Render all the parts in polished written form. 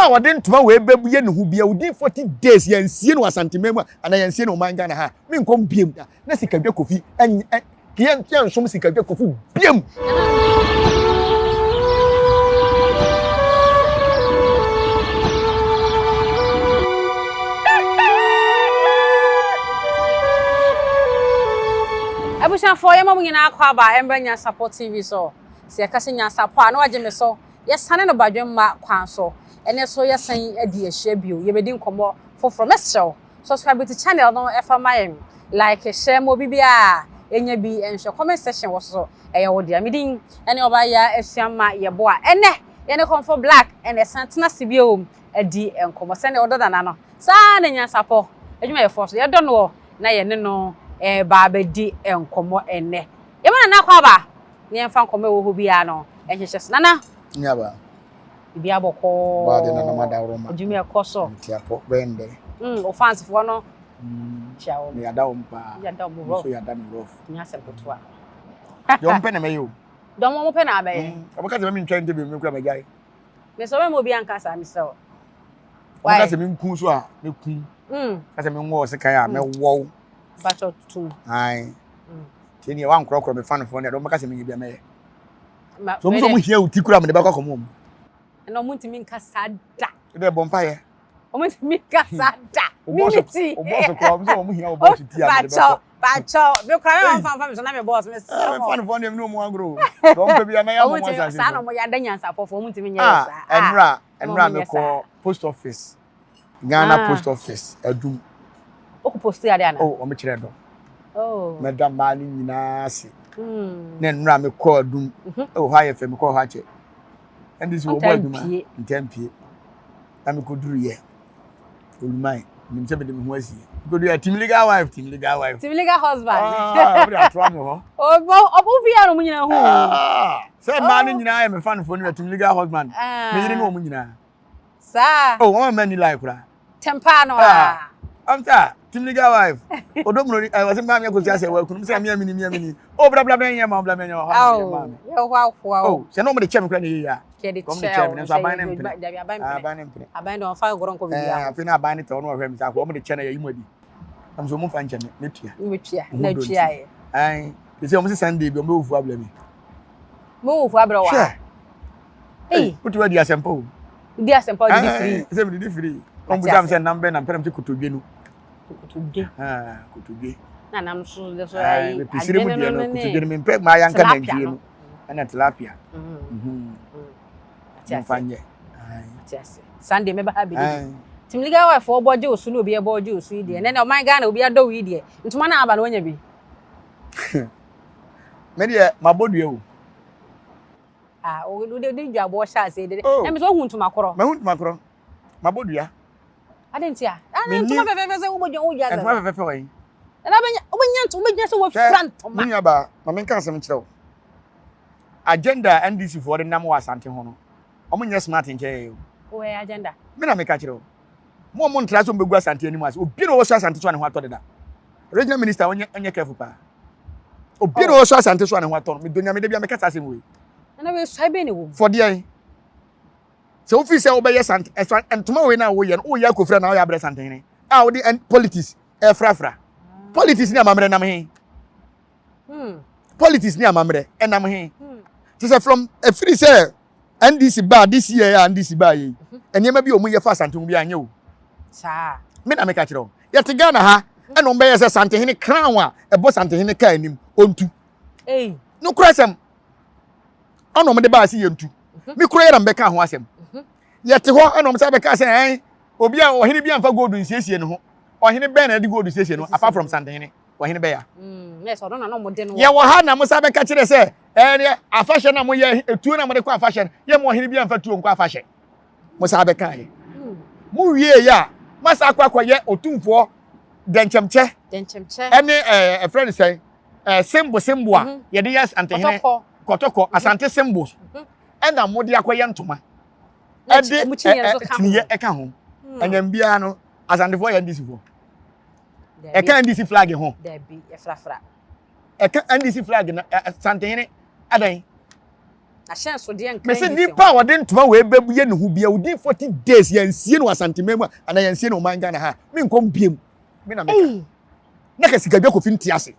Ɔba a ɔde ntoma wei bɛyɛ ne ho bia within 40 days yɛnsie no wɔ Asanteman mu a anaa yɛnsie no ɔman Ghana ha a, menkɔm biam na Sikadwa Kofi yɛnsom Sikadwa Kofi biam. Abusuafoɔ yɛma mo nyinaa akɔ aba ɛmbra Nyansapɔ TV so. Sɛ yɛka sɛ Nyansapɔ a na wagye me so. Yɛsane no badwemma kwan so. Ɛnɛ so yɛsan adi ahyia bio. Yɛbɛdi nkɔmmɔ foforɔ. Mɛsrɛ wo, subscribe to channel no ɛfa ma yɛn. Like, share ma obi biara ɛnya bi nhwɛ. Comment section wɔ so ɛyɛ wo dea. Me din ɛne Ɔbaa Asuamma Yeboah. Ɛnɛ yɛne Kɔmfo Black ɛna ɛsan tena ase bio adi nkɔmmɔ. Sɛdeɛ ɔdɔ Nana no, saa na Nyansapɔ adwumayɛfoɔ nso yɛdɔ noɔ na yɛne no ɛreba abɛdi nkɔmmɔ ɛnnɛ. Yɛma Nana akɔ aba na yɛmfa nkɔmmɔ a ɛwɔ hɔ biara no nhyehyɛ so. Nana! Nyaba. Biribiara bɔkɔɔ. Bɔade nana madaworo ma. Adwuma ɛkɔ so. Ntiapɔ bɛyɛ ndɛ. Mm, o fansfoɔ no. Kyia wɔn. Me yada wɔn paa. Yada wɔn rough. Nso yada me rough. Nyɛ asɛm ketewa. Deɛ wɔn pɛ na mɛyɛ o. Deɛ wɔn pɛ na abɛyɛ. Wɔn ka sɛ mɛ ntwa interview mi kura mɛ gyae. Mɛ sɛ ɔbɛma obi anka saa mesrɛ wo. Wɔn ka sɛ me nku so a mɛ ku. Ka sɛ me nwɔ ɔsekan a mɛ wɔw. Bakyɛ tum. Ayi. Tie ni wa nkorɔkorɔ me fanfoɔ no deɛ wɔn ka sɛ me nyɛ bi a mɛyɛ. So wɔn sɛ wɔn hia wo ti kura mɛ de bɛkɔ akɔmɔ wɔn. Ɛna wɔn ntumi nka saa da. Ɛdɛ bɔ mpa yɛ. Wɔn ntumi nka saa da. Mimi ti. O bɔs kura wɔn sɛ wɔn hia o bɔs ti a mɛ de bɛkɔ. Bakyɛ me kura mɛ wɔn fa mi so na mi bɔs mi sɛ wɔn. Ɛɛ fanfoɔ deɛ mi ni wɔn agorɔ o. Wɔn pɛ bi a mɛyɛ ama wɔn asase so. Saa na wɔn yɛ ada nyansafɔfo wɔn ntumi nyɛ yɛ saa. Ɛnura ɛnura mi kɔ post office. Ghana ah. Post Office adum. Wokɔ post ade ana? Oh, wɔn kyerɛ dɔ. Oh. Mɛda mmaa no nyinaa ase. Mm. Na nnura mekɔ adum. Mhm. Ɛwɔ hɔ ayɛ fɛ mekɔ hɔ akyɛ. Ɛnde sɛ wɔbɔ adwuma ntɛm pie. Na mekɔ duru yɛ. Oluman nim sɛ mede me ho asie. Mekɔ duru yɛ team legal wife team legal wife. Team legal husband. Ah, wɔde atoa me hɔ. Ɔbɔ ɔbɔ fi yɛ no mo nyinaa ho. Ah, sɛ mmaa no nyinaa yɛ me fanfoɔ no yɛ team legal husband. Me yere ne wɔn nyinaa. Saa. Oh, wɔn mma ni line koraa. Tɛmpaa no aa. Am sɛ team legal wife. Odo mu no ɛ wɔsɛ maame akosi asɛ wɔ akunum sɛ mia mini mia mini. Oh bla bla bla nyɛ ma bla bla nyɛ hɔ na yɛ maame. Yɛ hɔ ahoa o. Oh, sɛ na wɔn de kyɛ me koraa na yɛ yia. Kɛ de Wɔn de kyɛ kyɛ o. me nanso aban ne mpene. Dabi aban mpene. Aban ne mpene. Aban de wɔn fa agorɔ nkɔ bibi Ɛɛ aho. afei na aban ne tɛ wɔn wɔhwɛ me sɛ akɔ wɔn de kyɛ na yɛ yi mu adi. Ɛm sɛ wɔn fa nkyɛ me me tua. Wo tua na tua yɛ. Ɛn sɛ wɔn sɛ Sunday bi wɔn bɛ wufu abirɛ mi. Mo wufu abirɛ wa. Hwɛ. Ei, wotu adi asɛmpa o. Di asɛmpa o didi firi. Sɛ mi didi firi. Wɔn bisa mi sɛ nam bɛ nam pɛrɛm ti kotodwe no. Kotodwe. Kotodwe. Na nam so de so ayi. Pisiri mu deɛ no kotodwe no mi mpɛ maa yanka nantwie no. Ɛna tilapia. Mo nfa nyɛ. Sunday mɛba ha bɛdidi. Team legal wife ɔbɔ gye osu na obi ɛbɔ gye osu yi deɛ. Nɛnɛ ɔman Ghana obi adɔ wo yi deɛ. Ntoma na aba na wanya bi. Me deɛ mabɔ dua o. Ah, o de de dwa bɔ hyɛ ase de. Na me so hu ntoma korɔ. Ma hu ntoma korɔ. Ma bɔ dua. Ade ntia. Ah, ntoma fɛfɛɛfɛ sɛ wobɔ dua wo dua. Ntoma fɛfɛɛfɛ wɔ yi. Na bɛnya wobɛnya ntoma wobɛgyina sɛ wɔfira ntoma. Me nua ba, ma menka asɛm nkyerɛ wo. Agenda a NDC foɔ de nam wɔ Asante ho no, wɔn nyɛ smart nkyɛn yɛ o. O ɛyɛ agenda. Me na meka kyerɛ wo. Mo a mo ntra so mbɛgu Asante anim ase. Obi na ɔwɔ so Asante so a ne ho atɔ deda. Regional minister ɔnyɛ ɔnyɛ careful paa. Obi na ɔwɔ so Asante so a ne ho atɔ no. Medɔ Nyame da bi a meka saa asɛm wei. Nana wei suae bɛn na ɛwɔ mu? Fɔdeɛn? Sɛ wofiri sɛ wobɛyɛ sant ɛsa ntoma wei na woyɛ no woyɛ akofira na woyɛ abrɛ santehene a wode politics ɛfrafra. Politics ne amammerɛ nam he? Hmm. Politics ne amammerɛ ɛnam he? Te sɛ from ɛfiri sɛ NDC baa this year a NDC baa yei mhm. nneɛma bi a wɔn yɛ fa Asante ho bi anyɛ o. Saa. Me na meka kyerɛ wo. Yɛte Ghana ha ɛna wɔn bɛyɛ sɛ Santehene crown a ɛbɔ Santehene kaa anim ontu. Ei. No kura sɛm. Ɛna wɔn de baa se yɛntu. Mhm. Me kura yɛ na mbɛka ho asɛm. Mhm. Yɛte hɔ ɛna wɔn sɛ bɛka sɛ ɛn obi a ɔhene bi anfa gold nsiesie ne ho. Ɔhene bɛn na ɛde gold siesie no apart from Santehene. Ɔhene bɛya. Mm, Yɛwɔ ha na mo sa bɛka kyerɛ sɛ ɛneɛ afahyɛ na moyɛ etuo na mode kɔ afahyɛ no yɛ mo ɔhene bi amfa tuo nkɔ afahyɛ. Mo sa bɛka yɛ. Hmm. Mo wie yɛ a masa akɔ akɔyɛ otumfoɔ dɛnkyɛmkyɛ ɛne ɛɛ ɛfrɛ no sɛn ɛɛ sembo sembo a mhm. yɛde yɛ asantehene kɔtɔkɔ mhm. asante sembo mhm. ɛna mode akɔyɛ ntoma ɛde ɛɛ kyiniiɛ ɛka ho hmm. ɛnyɛm biara no asantefoɔ yɛ ndisifoɔ. Ɛka NDC flag ho. Dabi, yɛfrafra. Ɛka NDC flag na Santehene adan. Ahyɛnsodeɛ nka Mese NDC nipa ho. a ɔde ntoma wei bɛyɛ ne ho bia within 40 days yɛnsie no wɔ Asanteman mu a anaa yɛnsie no ɔman Ghana ha a, menkɔm biem. Me na meka. Ei! Na ka Sikadwa Kofi nte ase.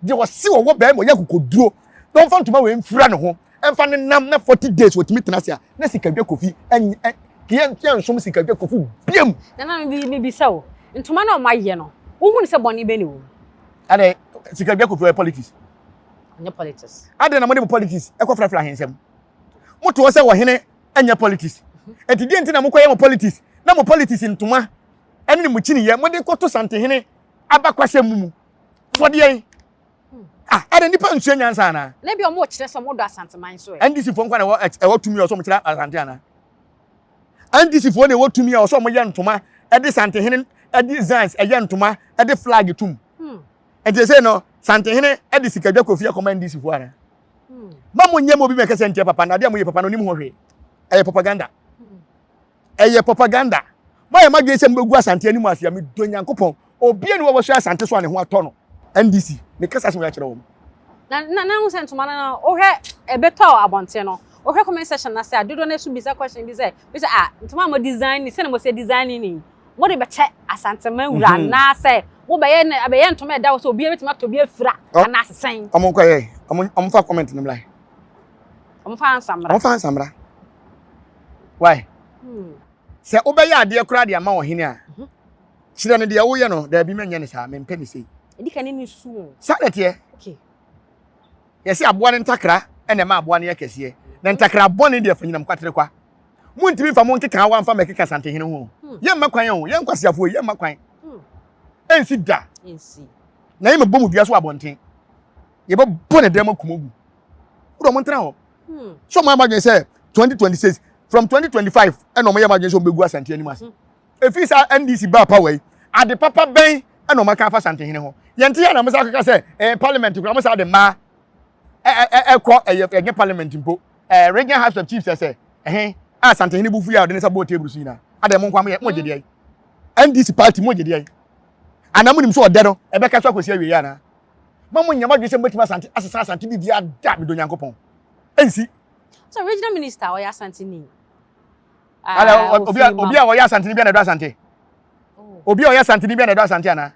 Deɛ ɔse ɔwɔ bɛrima ɔyɛ akokoduro na ɔmfa ntoma wei mfira ne ho ɛmfa ne nam na 40 days wɔtumi tena ase a na Sikadwa Kofi yɛnsom Sikadwa Kofi biem. Nana mebisa o, ntoma no a wɔayɛ no, wohu no sɛ bɔne bɛn na ɛwɔ mu? Adɛn, Sikadwa Kofi ɔyɛ politics? Ɔnyɛ politics. Adɛn na mode mo politics ɛkɔ frafra ahensɛm? Moto hɔ sɛ ɔhene ɛnyɛ politics. Enti deɛ nti na mokɔyɛ mo politics na mo politics ntoma ɛne ne mo kyiniyɛ mode kɔto Santehene abakwasɛm mu fɔdeɛn? Ah, adɛn nipa nsua nyansa anaa? Na ebi ɔmo kyerɛ sɛ ɔmo dɔ Asanteman so ɛ. NDC foɔ nkwa na ɛwɔ ɛwɔ tumi a ɔsɛ ɔmo kyerɛ Asante anaa? NDC foɔ na ɛwɔ tumi a ɔsɛ ɔmo yɛ ntoma ɛde Santehene designs ɛyɛ ntoma ɛde flag tum. Nti sɛ no Santehene ɛde sikadwa kɔ fie akɔma NDC foɔ anaa? Ma mo nyɛ mo obi mɛkɛsɛ ntia papa na adeɛ a mo yɛ papa no onim ho hwee. Ɛyɛ propaganda. Ɛyɛ propaganda. Moayɛ mo adwene sɛ mobɛgu Asante anim ase a, medɔ Nyankopɔn. Obia ni hɔ a wasua Asante so a ne ho atɔ no. NDC, meka saa asɛm wei akyerɛ wɔn. Na na na ho sɛ ntoma no no wohwɛ ɛbɛtɔ abɔnten no wohwɛ comment section no ase a dodoɔ no nso bisa question bi sɛ bi sɛ ah ntoma a mo design ni sɛnea mo sɛ design ni ni mo de bɛkyɛ Asanteman wura mhm. anaasɛ mo bɛyɛ ne abɛyɛ ntoma ɛda hɔ sɛ obiara bɛtumi atɔ bi afira anaasɛ sɛn. Ɔmo nkɔ yɛ ɔmo ɔmo fa comment no mmra. Ɔmo fa ansa mmra. Ɔmo fa ansa mmra. Why? Hmm. Sɛ wobɛyɛ adeɛ koraa de ama ɔhene a, mhm. kyerɛ no deɛ woyɛ no, daabi mɛnyɛ no saa, mempɛ ne sei. Ɛdi ka ne ne su o. Saa na ɛteɛ. Okay. Yɛsɛ aboa no ntakra ɛna ɛma aboa no yɛ kɛseɛ. Na ntakra bɔne deɛ fa nyinam kwatere kwa. Montumi mfa mo nkekaawa mfa mɛkeka Santehene ho. Hmm. Yɛmma kwan o, yɛn nkwaseafoɔ yi, yɛmma kwan. Hmm. Ɛnsi da. Ɛnsi. Na yɛmɛbɔ mu dua so abɔnten. Yɛbɛbɔ ne dɛm akum agu. Wode ɔmo ntena hɔ. Hmm. So ɔmo ama adwene sɛ 2026 from 2025 ɛna ɔmo yɛ ɔmo adwene sɛ ɔmo bɛgu Asante anim ase. Efi saa NDC baa power yi, ade papa bɛn ɛna ɔmo aka afa Asantehene ho? Yɛn ti yɛ na ɔmo sa akeka sɛ ɛɛ parliament kura ɔmo sa de mmaa ɛkɔ ɛyɛ ɛnyɛ parliament mpo ɛɛ regional house of chiefs ɛsɛ ɛhe a Asantehene bu fu yɛ a ɔde ne nsa bɔɔ table so nyinaa. Adɛn mo nko mo yɛ mo gye deɛ yi? NDC party mo gye deɛ yi? Anaa mo nim sɛ ɔdɛ no ɛbɛka so akɔsi awie yɛ anaa? Ma mo nyɛ mo adwene sɛ mobɛtumi asante asesa Asante biribiara da medɔ Nyankopɔn. Ɛnsi. So regional minister ɔyɛ Asante ni. Ala obi a obi a ɔyɛ Asante ni bi na ɛdɔ Asante. Oh. Obi a ɔyɛ Asante ni bi na ɛdɔ Asante ana?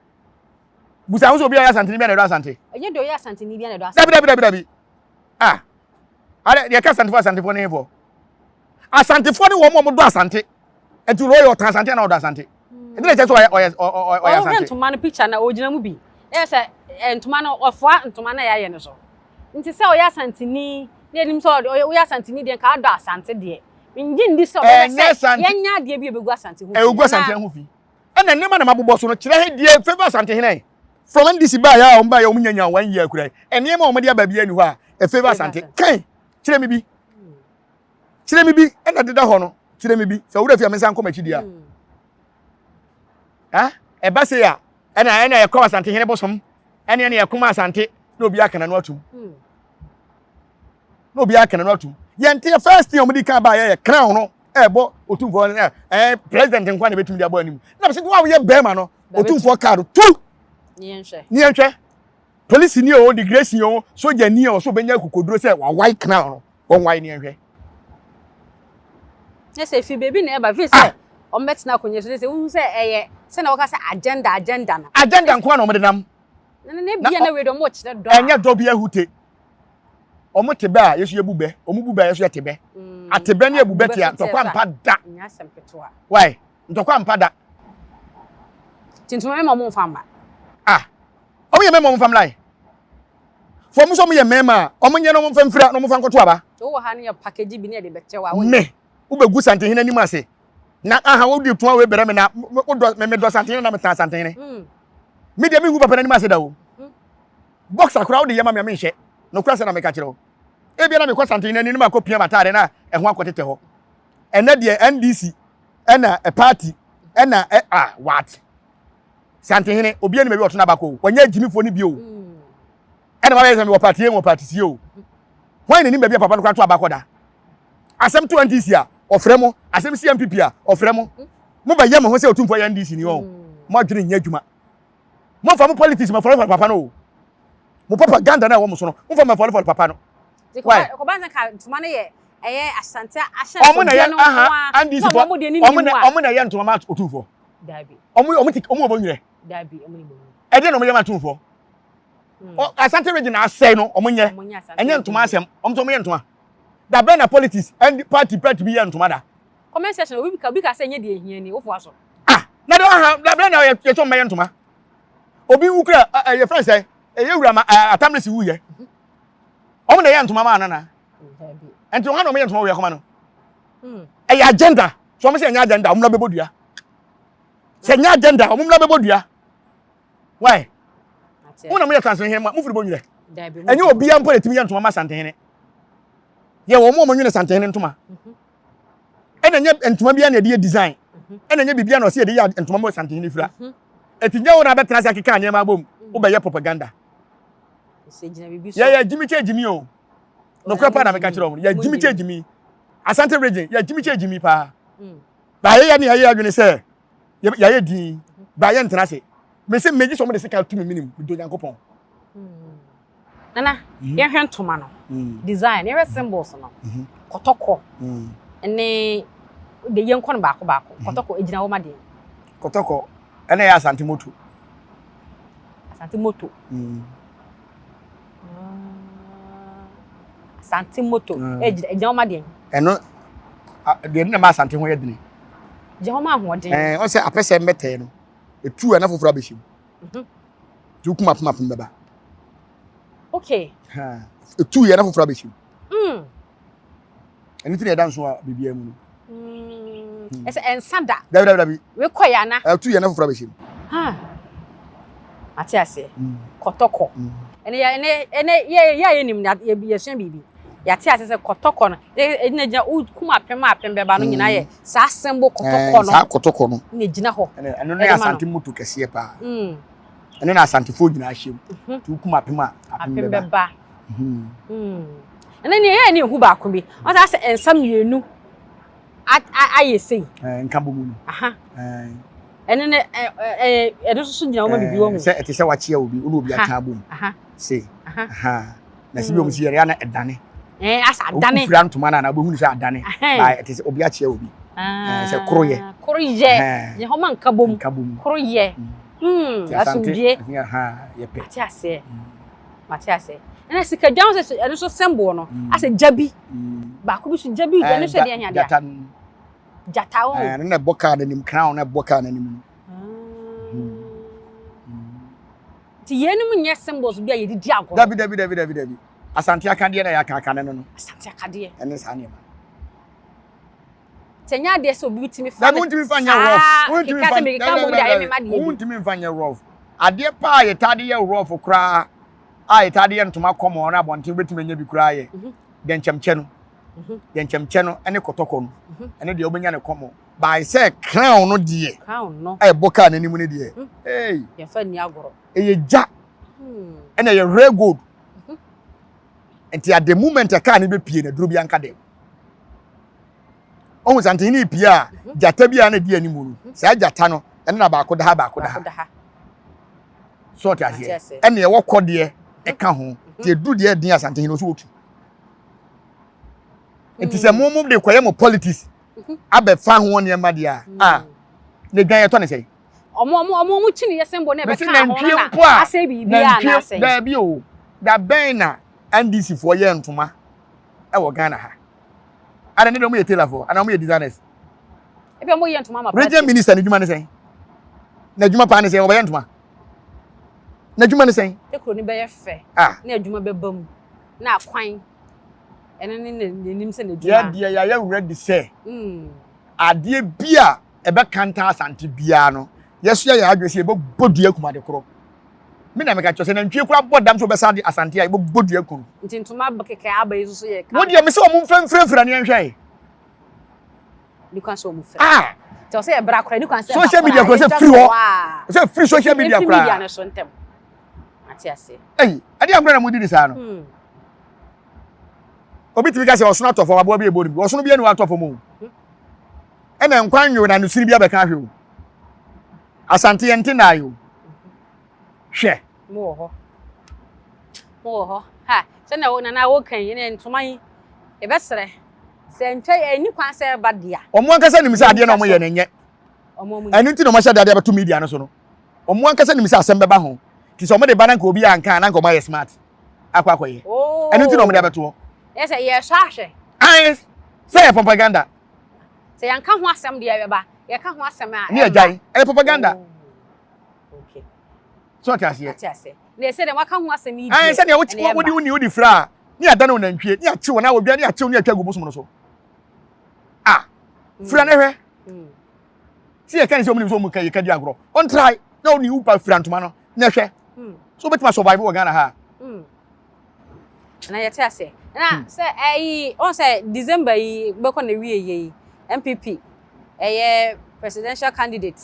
Busa ho sɛ obi a ɔyɛ Asante ni bi na ɛdɔ Asante. Ɛnyɛ deɛ ɔyɛ Asante ni bi na ɛdɔ Asante. Dabi dabi dabi dabi. Ah. Ala deɛ ka Asantefo Asantefo ne hefo. Asantefo ne wɔn a wɔdɔ Asante. Nti ɔyɛ ɔtan Asante ana ɔdɔ Asante? Ɛdi na kyerɛ sɛ ɔyɛ ɔyɛ ɔyɛ Asante. Ɔhwɛ ntoma no picture na ɔgyina mu bi. Ɛyɛ sɛ ntoma no ɔfoa ntoma no a yɛayɛ no so. Nti sɛ ɔyɛ Asanteni na yɛnim sɛ ɔyɛ woyɛ Asanteni deɛ nka adɔ Asante deɛ. Mengye ndi sɛ ɔbɛhwɛ sɛ yɛnyɛ adeɛ bi a ɛbɛgu Asante ho fi. Ɛgu Asante ho fi. Ɛna nneɛma na mabobɔ so no kyerɛ he deɛ favor Asante hene. From NDC baeɛ a wɔn baeɛ wɔn nyanya one year kura yi. Nneɛma a wɔde aba biara ni hɔ a ɛfavor Asante. Kan kyerɛ me bi. Kyerɛ me bi ɛna deda hɔ no kyerɛ me bi sɛ wura fi a me nsa nkɔ m'akyi deɛ a. Ɛba sei a ɛna ɛna yɛkɔ Asante hene bosom ɛne ɛna yɛkoma Asante na obi aka n'ano atum. Na obi aka n'ano atum. Yɛn te first thing a wɔde kan ba yɛ crown no ɛbɔ otumfoɔ no ɛɛ president nkwa na ebetumi de abɔ anim. Na bɛsɛ wɔn a wɔyɛ bɛrima no otumfoɔ kaa no tu. Ne yɛn hwɛ. Polisi ni o, degresi o, soja ni o, so obenya akokoduro sɛ wawae crown no, wɔnwae ne yɛnhwɛ. Ne sɛ fi baabi na ɛba fi sɛ wɔn bɛtena akonnwa so ne sɛ wohu sɛ ɛyɛ sɛ na wɔka sɛ agenda agenda no. Agenda nko na wɔn de nam. Na ne bia na wei de wɔn kyerɛ dɔ. Ɛnyɛ dɔ bi ahute. Wɔn te bɛ a yɛso yɛbu bɛ, wɔn bu bɛ a yɛso yɛte bɛ. Mm. Ate bɛ ne abu bɛ te a ntɔkwa mpa da. Nyɛ asɛm ketewa. Why? Ntɔkwa mpa da. Tintum mɛma wɔn mfa mma. Ah, wɔn yɛ mɛma wɔn mfa mmra. Fo wɔn nso wɔn yɛ mɛma a wɔn nyɛ na wɔn mfa mfira na wɔn mfa nkɔto aba. Wowɔ ha no yɛ package bi ne yɛde bɛkyɛ wa. Me, wobɛgu Santehene anim ase. Na aha wodi toa wei brɛ me na wodɔ me medɔ Santehene na metan Santehene. Mm. Me deɛ mengu papa n'anim ase da o. Mm. Boxer koraa wode yɛ ma me a menhyɛ. Nokorɛ sɛ na meka kyerɛ wo. Ebia na mekɔ Santehene anim na makɔ pia m'ataade na ɛho akɔtetɛ hɔ. Ɛnɛ deɛ NDC ɛna party ɛna ɛ ah what? Santehene obi anim baabi ɔto n'aba kɔ o. Wɔnyɛ agyimifoɔ no bi o. Ɛna wabɛyɛ sɛ mewɔ party A mewɔ party C o. Hwan na nim baabi a papa no koraa to aba kɔ da? Asɛm to NDC a ɔfrɛ mo, asɛm si NPP a ɔfrɛ mo. Mo bɛyɛ mo ho sɛ otumfoɔ yɛ NDC ni wɔn. Mo adwene nyɛ adwuma. Momfa mo politics mɛfɔlefɔle papa no o. Mo propaganda na ɛwɔ mo so no, momfa mɛfɔlefɔle papa no. Why? Kɔba sɛ ka ntoma no yɛ ɛyɛ Asante Ɔmo na ahyɛnsodeɛ yɛ no nko aha ara NDC na fo ɔmo deɛ ne ɔmo nni na mu a. ɔmo na yɛ ntoma ma Otumfoɔ. Dabi. Ɔmo ɔmo ti ɔmo wɔ bɔnwerɛ. Dabi ɔmo ni bɔnwerɛ. Ɛdeɛ na ɔmo yɛ ma Otumfoɔ. Asante region asɛe no ɔmo nyɛ. Ɔmo nyɛ Asante Ɛnyɛ region ntoma deɛ. asɛm. Ɔmo nso ɔmo yɛ ntoma. Da bɛn na politics ɛndi party party bi yɛ ntoma da. Comment section obi ka obi ka sɛ ɛnyɛ deɛ ehia ni wofoa so. Ah na de ɔha da bɛn na yɛ yɛ sɛ ɔmo bɛyɛ ntoma. Obi wu kura ɛ yɛ fɛn sɛ ɛyɛ wura ma ɛ atamlesi wu yɛ. Ɔmo na ɛyɛ ntoma maa nana. Nti ɔha na ɔmo yɛ ntoma wɔ yɛ kɔma no. Ɛyɛ agenda. So ɔmo sɛ ɛnyɛ agenda ɔmo na bɛbɔ dua. Sɛ ɛnyɛ agenda ɔmo na bɛbɔ dua. Why? Mo na mo yɛ Asantehene ma mo firi bɔ nwirɛ. Ɛnyɛ obiara mpo na ɛtumi yɛ ntoma ma Asantehene. Yɛ wɔn a wɔn nwene Asantehene ntoma. Ɛna nyɛ ntoma biara na yɛde yɛ design. Ɛna nyɛ biribiara na ɔsɛ yɛde yɛ ntoma ma Asantehene fira. Ɛti nyɛ wɔn na abɛtena ase akeka nneɛma abom. Wobɛyɛ propaganda. Yɛyɛ gyimi kyɛ gyimi o. Nokorɛ paa na meka kyerɛ wɔn. Yɛ gyimi kyɛ gyimi. Asante region yɛ gyimi kyɛ gyimi paa. Ba yɛyɛ ne yɛyɛ adwene sɛ yɛayɛ din ba yɛntena ase. Mese megye sɛ wɔde sika to me menim medɔ Nyankopɔn. Nana, yɛnhwɛ ntoma no design, yɛnhwɛ symbols no. Kɔtɔkɔ ne de yɛnkɔ no baako baako. Kɔtɔkɔ egyina hɔ ma deɛn? Kɔtɔkɔ ɛna ɛyɛ Asante moto. Asante moto. Asante moto egyina hɔ ma deɛn? Ɛno deɛ ɛno na ɛma Asante ho yɛ dene. Gyina hɔ ma ahoɔden. Ɛɛ ɔsɛ apɛsɛ mbɛtɛɛ no etu a na foforɔ abɛhyɛ mu. Nti wokum apem apem bɛba. Okay. Etu yɛ na foforɔ abɛhyɛ mu. Ɛno ti na ɛda nso a biribiara mu no. Ɛsɛ ɛnsa da. Dabi dabi dabi. Wekɔ yɛ ana. Ɛtu yɛ na foforɔ abɛhyɛ mu. Ate aseɛ. Kɔtɔkɔ. Ɛnɛ yɛ ɛnɛ ɛnɛ yɛ yɛ a yɛnim yɛ yɛsua biribi. Yɛate ase sɛ kɔtɔkɔ no ɛgyina gyina wokum apem a apem bɛba no nyinaa yɛ saa symbol kɔtɔkɔ no. Saa kɔtɔkɔ no. Na egyina hɔ. Ɛno ne Asante moto kɛseɛ paa. Ɛno na Asantefoɔ nyinaa hyɛ mu. Nti wokum apem a apem bɛba. Ɛnɛ nea ɛyɛ ne ehu baako bi. Wɔn sɛ asɛ nsa mmienu ayɛ sei. Nka bɔ mu no. Ɛno ne ɛno nso so gyina hɔ ma biribi wɔ ho. Sɛ ɛte sɛ wakyea obi, wo ne obi aka abom. Sei. Na sɛ bi wɔn si yɛrɛ ana ɛdane. Ɛɛ asa adane. Wofira ntoma no ana wobɛhunu sɛ adane. Ba ɛte sɛ obi akyea obi. Sɛ koroyɛ. Koroyɛ. Yɛ hɔ ma nka bom. Nka bom. Koroyɛ. Asomdwie. Yɛpɛ. Ate aseɛ. Mate aseɛ. Ɛna sika dwa ho sɛ ɛno nso symbol no. Asɛ gya bi. Baako bi so gya bi ɛno nso ɛdeɛ hia deɛ. Gyata no. Gyata o. Ɛno na ɛbɔ kaa n'anim crown na ɛbɔ kaa n'anim no. Nti yeinom nyɛ symbols bi a yɛde di agorɔ. Dabi dabi dabi dabi dabi. Asante akadeɛ na yɛaka aka ne no no. Asante akadeɛ. Ɛne saa nneɛma. Sɛ nyɛ adeɛ sɛ obi tumi fa ne wontumi fa nyɛ rough. Wontumi fa wontumi fa nyɛ rough. Adeɛ paa yɛtaa de yɛ rough koraa a yɛtaa de yɛ ntoma kɔmɔ na abɔnten wobɛtumi anya bi koraa yɛ dɛnkyɛmkyɛ no. Dɛnkyɛmkyɛ no ne kɔtɔkɔ no. Ɛno deɛ wobɛnya ne kɔmɔ. By sɛ crown no deɛ. Crown no. A ɛbɔ kaa n'anim no deɛ. Hey. Yɛmfa nni agorɔ. Ɛyɛ gya. Ɛna ɛyɛ rare gold. Nti at the moment a kaa no bɛpie no aduro bi anka dɛm. Ɔhu sɛ antehene pie a gyata bi a na di anim no saa gyata no ɛno na baako da ha baako da ha. So ɔte aseɛ. Ɛna ɛwɔ kɔdeɛ ɛka ho. Nti ɛduru deɛ ɛden asantehene ɔso wɔtu. Nti sɛ mo mo de kɔyɛ mo politics abɛfa ho nneɛma deɛ a a ne dwan yɛtɔ ne sɛn. Ɔmo ɔmo ɔmo ɔmo kyi ne yɛ sɛn bɔ ne Mesi ɛbɛka ho nantwie na mpo a asɛ biribi a nantwie n'asɛ. daabi o da bɛn na NDC foɔ yɛ ntoma ɛwɔ Ghana ha ada ne deɛ ɔmo yɛ tailor foɔ anaa ɔmo yɛ designers. Ebi ɔmo yɛ ntoma ma party. Region minister ne dwuma ne sɛn n'adwuma paa ne sɛn ɔbɛyɛ ntoma n'adwuma ne sɛn. Ekuro ne bɛyɛ fɛ Ah. na adwuma bɛba mu na akwan. Ɛno ne n'anim sɛ n'adwuma. Yɛ deɛ yɛayɛ ready sɛ adeɛ bi a ɛbɛkanta Asante biara no, yɛso yɛ yɛn adwene sɛ yɛbɛbɔ dua akum ade korɔ. Me na meka kyerɛ sɛ nantwie koraa bɔ dam sɛ wɔbɛsa ade Asante a yɛbɛbɔ dua aku no. Nti ntoma kɛkɛ aba yi nso so yɛ Wo deɛ me sɛ wɔn mfrɛmfrɛmfrɛ ne yɛnhwɛ. Ni kwan sɛ wɔn fɛ. Ah. Nti ɔsɛ yɛ bra koraa ni kwan sɛ Social media koraa sɛ firi hɔ. Sɛ firi social media koraa. Media no so ntɛm. Ate ase. Ɛyi, ɛde agorɔ na mo di ni saa no. Obi tumi ka sɛ ɔsono atɔ fam aboa bi ebo no bi. Ɔsono bi anu atɔ fam o. Ɛna nkwan nyo na nusiri bi abɛka ahwɛ o. Asante yɛn te naayo. Hwɛ. Mo wɔ hɔ. Mo wɔ hɔ. Ha. Sɛnea wo nana woka yi, ɛnna ntoma yi, yɛbɛsrɛ sɛ ntwa ɛnni kwan sɛ ɛba dea. Wɔn ankasa nim sɛ adeɛ na wɔyɛ no nyɛ. Ɛno nti na wɔahyɛ da de abɛto media no so no. Wɔn ankasa nim sɛ asɛm bɛba ho. Nti sɛ wɔde ba na nka obi anka a, na nka wɔayɛ smart akɔ akɔyɛ. Ɛno nti na wɔde abɛto hɔ. Yɛ sɛ yɛsɔ ahwɛ. Ae, sɛ yɛ propaganda. Sɛ yɛnka ho asɛm deɛ ɛbɛba, yɛka ho asɛm a. Ne agyae, ɛyɛ propaganda. Okay. So ɔte aseɛ. Ate aseɛ. Na ɛsɛ dɛ waka ho asɛm yi deɛ. Ɛn sɛdeɛ wode wo ni wode fira a, ne adane wo nantwie, ne akyew na wɔdwa ne akyew ne atwa gu bosom no so. Ah, fira ne hwɛ. Sɛ yɛka ne sɛ ɔmo nim sɛ ɔmo ka yɛka di agorɔ. Ɔntrae na ɔne wo pa fira ntoma no na hwɛ. So wobɛtumi survive wɔ Ghana ha. Na yɛte aseɛ. Na sɛ ɛyi ɔn sɛ December yi bɛkɔ na wie yɛ yi NPP ɛyɛ presidential candidate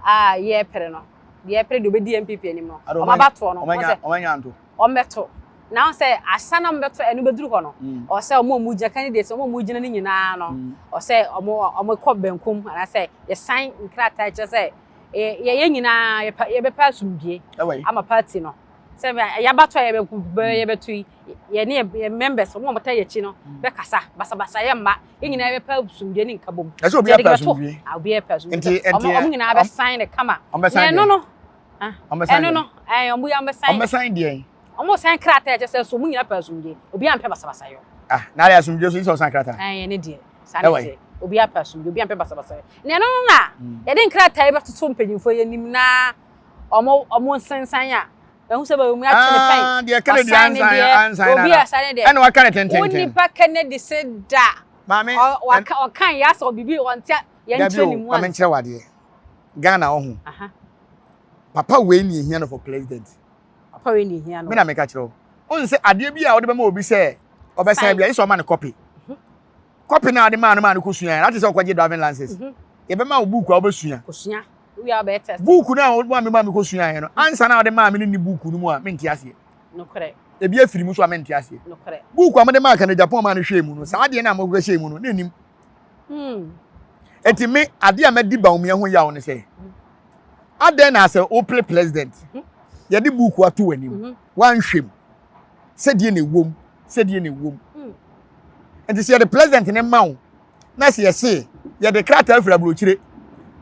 a yɛpere no deɛ yɛpere deɛ ɔbɛdi NPP anim no ɔmo abatoɔ no ɔn sɛ ɔmo bɛto na ɔn sɛ asa na ɔmo bɛto ɛno bɛduru hɔ no ɔsɛ ɔmo a ɔmo gyina candidates ɔmo a ɔmo gyina no nyinaa no ɔsɛ ɔmo ɔmo kɔ benkum anaasɛ yɛsan nkrataa kyerɛ sɛ yɛ yɛn nyinaa yɛpɛ yɛbɛpɛ asomdue ama party no sɛ yɛabato a yɛbɛto yi yɛne yɛ members ɔmo a ɔmo ta yɛ akyi no bɛkasa basabasa yɛ mma yɛn nyinaa yɛbɛpɛ asomdue ne nkabom. Ɛsɛ obi apɛ asomdue. Obi apɛ asomdue. Nti nti ɔmo nyinaa bɛsan ne kama. Na ɛno no ɛno no ɛn ɔmo yɛ ɔmo bɛsan. Ɔmo bɛsan deɛ. Ɔmo san krataa kyɛ sɛ so ɔmo nyinaa pɛ asomdue obi ampɛ basabasa yɔ. Ah na ayɛ asomdue so yi sɛ ɔsan krataa. Ɛn ɛne deɛ saa ne deɛ obi apɛ asomdue obi ampɛ basabasa yɔ. Na ɛno no na yɛde nkrataa yi bɛtoto mpanyinfoɔ yɛ anim na ɔmo ɔmo nsensan a ɛho sɛ bɛwɔ mu atwe ne pɛn. Ah deɛ Kennedy ansan ansan obi asan ne deɛ ɛna waka ne tententen. Wo nipa Kennedy se da. Maame waka ɔkan yɛ asɔ bibi ɔnte yɛn nkyerɛ ne mu ansa. Maame nkyerɛ wadeɛ Ghana ɔho. Papa wei ni ehia no for president. Papa wei ni ehia no. Me na meka kyerɛ wo. Wohu sɛ adeɛ bi a wode bɛma obi sɛ ɔbɛsan bi a, yɛ sɛ ɔma no copy. Copy no a wode maa no maa no kɔsua, na te sɛ ɔkɔgye driving license. Yɛbɛma wo buuku a wobɛsua. Kɔsua. Wowie a wobɛyɛ test. Buuku no a wode maa me kɔsuaeɛ no, ansa na wode maa me no nni buuku no mu a, mente aseɛ. Nokorɛ. Ebi afiri mu so a mente aseɛ. Nokorɛ. Buuku a mode maa Kennedy Agyapong maa no hwɛɛ mu no, saa adeɛ no a mokɔhyɛɛ mu no, na ɛnim. Enti me, adeɛ a madi Bawumia ho yaw ne sɛ, adɛn na sɛ wopere president, yɛde buuku ato w'anim, woanhwɛ mu sɛdeɛ na ɛwom, sɛdeɛ na ɛwom. Nti sɛ yɛde president ne ma wo, na sɛ yɛse yɛde krataa firi aburokyire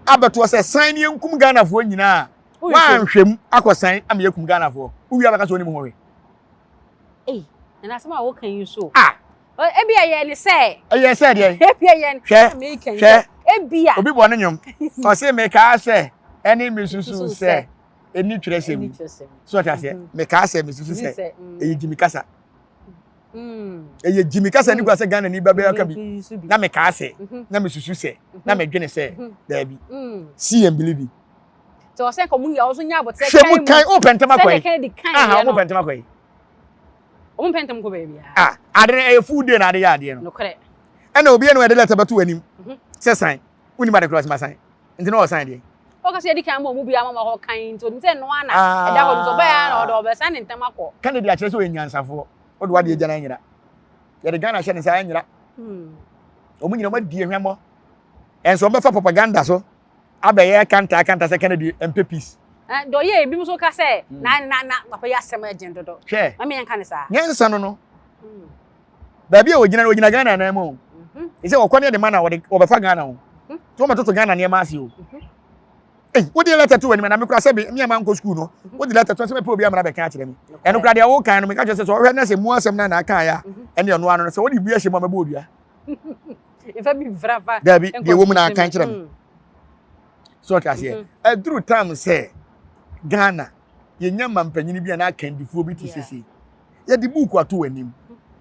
abɛtoɔ sɛ san ne yɛnkum Ghanafoɔ nyinaa, woanhwɛ mu akɔsan ama yɛkum Ghanafoɔ, wowie abɛka sɛ wonim ho hwee. Ei, na asɛm a woka yi so. Ah! Ebi ɛyɛ ne sɛ. Ɛyɛ sɛ deɛ. Ebi ɛyɛ ne. Hwɛ hwɛ. Ebi a. Obi bɔ ne nnwom. Ɔse mekaa sɛ ɛne mesusu sɛ ɛni twerɛsɛm mu. So ɔte aseɛ. Mm-hmm. Mekaa sɛ mesusu sɛ mm. ɛyɛ gyimi kasa. Mm. Ɛyɛ gyimi kasa ne mm. kura sɛ Ghana ni ba bɛyɛ ka bi. Na mekaa sɛ mm-hmm. na mesusu sɛ na mm-hmm. medwene sɛ daabi. See and believe it. Sɛ ɔsɛ nka ɔmo yɛ ɔso nya abotire kan mu. Hwɛ mu kan o pɛntɛm akɔ yi. Sɛ de kan yɛ no. Ɔmo pɛntɛm akɔ yi. Ɔmo mpɛ ntɛm kɔ baabiara. Ah, ade no ɛyɛ full day na ade yɛ adeɛ no. Nokorɛ. Ɛna obi ɛna ɛde lɛtɛ bɛto w'anim mhm. sɛ san. Wonim ade korɔ sɛ ma san. Nti na ɔsan deɛ. Ɔka sɛ yɛdi kan ma ɔmo bi ama ma hɔ kan nti onim sɛ noa na ah. ɛda hɔ nti ɔbɛyɛ na ɔde ɔbɛsan ne ntɛm akɔ. Kennedy akyerɛ sɛ ɔyɛ nyansafoɔ. Ɔde wadeɛ gya no anyera. Yɛde Ghana hyɛ ne nsa anyera. Hmm. Ɔmo nyina ɔmo adi ehwɛmmɔ. Ɛnso ɔmo bɛfa propaganda so. abɛyɛ kanta kanta sɛ Kennedy mpɛ peace. Eh, dɔ yɛ ebi nso ka sɛ hmm. na na na papa yi asɛm ɛgyen dodo. Hwɛ. Mami yɛn ka ne saa. Nyansa no no. Hmm. Baabi a wɔgyina no wɔgyina Ghana nan mu o. Mhm. Ɛsɛ wɔkɔ ne de ma na wɔde wɔbɛfa Ghana o. Mhm. Tí wɔn bɛtoto Ghana nneɛma ase o. Mhm. Ei, wode lɛtɛ to w'anim na me kura sɛ me ama nkɔ sukuu no. Wode lɛtɛ to sɛ mepɛ obi amena bɛka akyerɛ me. Ɛno kura deɛ wokan no meka kyerɛ sɛ sɛ ɔhwɛ na sɛ mu asɛm no na aka yɛ a ɛne ɔno ano no sɛ wode bi ahyɛ mu a mɛbɔ odua. Nfa bi mfra fa. Dabi, deɛ ɛwɔ mu na aka kyerɛ me. So ɔte aseɛ. Mm-hmm. Ɛduru time sɛ Ghana yɛnya mampanyini bi anaa akandifoɔ bi te sese. Yɛde buuku ato w'anim.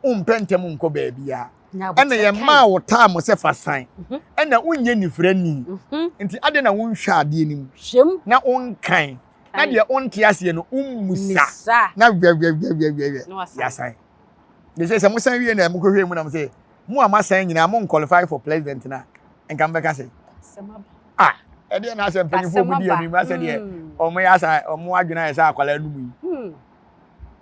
Wompɛ ntɛm nkɔ baabiara. Ɛna yɛmaa wo time sɛ fa san. Mm-hmm. Ɛna wonyɛ nifirani. Mm-hmm. Nti adɛn na wonhwɛ adeɛ no mu na wonkan na deɛ wonte aseɛ no wommusa na wɛwɛwɛwɛwɛ yɛasan. De sɛ sɛ mosan wie na mokɔhwɛ mu na mo sɛ mo a moasan nyinaa mo nqualify for president na nka mobɛka sɛ ah ɛdeɛ na asɛ mpanyinfoɔ mu di anim asɛ deɛ ɔmo yɛ asa ɔmo adwene ayɛ sɛ akwadaa no mu yi hmm.